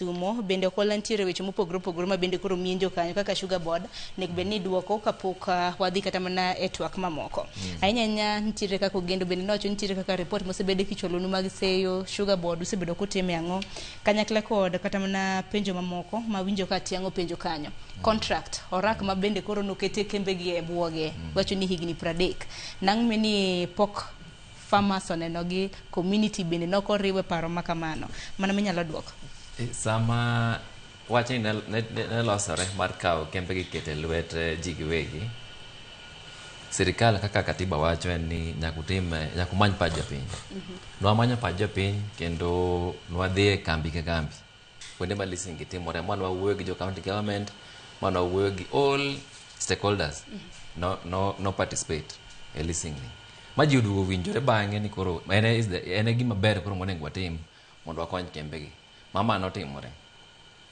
Kisumo bende okola nitiere weche mopogore opogore ma bende koro mienjo kanyo kaka Sugar Board nego bed ni duoko kapok wadhi kata mana e twak mamoko. Ahinya ahinya nitiere kaka Ogendo bende nowacho, nitiere kaka report mosebed kichwalonu mag seyo Sugar Board usebedo kutime ang'o kanyakla kod kata mana penjo mamoko ma winjo ka tiang'o penjo kanyo. Contract orak ma bende koro nokete kembegi e buoge wacho ni higni 30 nang' ni pok farmers oneno gi community bende nokoriwe paro ma kamano mano minyalo duoko. Sama wachni ne losore mar kawo kembe gi keto e lwet ji giwegi, sirikal kaka katiba wacho en ni nyaka utim, nyaka umany pach jopiny. Nwamanyo pach jopiny kendo nwadhi e kambi ka kambi kuonde ma leasing gi timore ma nwawuoyo gi jo county government, ma nwawuoyo gi all stakeholders no participate e leasing ni ma ji oduogo winjore bang'e ni koro en e gima ber koro monego watim mondo wakony kembe gi ma notimore.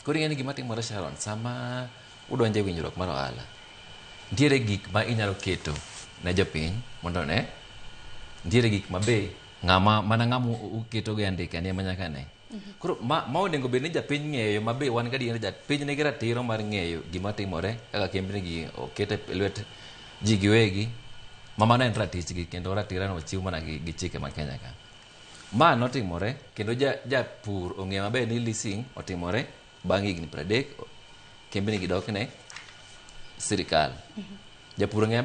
Koro ing'e ni gima timore, Sharon, sama udonjo e winjruok mar ohala, nitiere gik ma inyalo keto ne jopiny mondo one, nitiere gik ma be ng'ama mana ng'ama uketo gi andika ni ema nyaka ne. Koro ma onego bed ni japiny ng'eyo ma be wan gadier ni japiny nigi ratiro mar ng'eyo gima timore kaka kembni gi oket e lwet ji giwegi, ma mano en ratichgi kendo ratiro no ochiw mana gi chike ma Kenya ka. Ma notimore kendo japur ong'eyo maber ni leasing otimore bang' higni 30 kembni gi dok ne sirikal. Japur ong'eyo.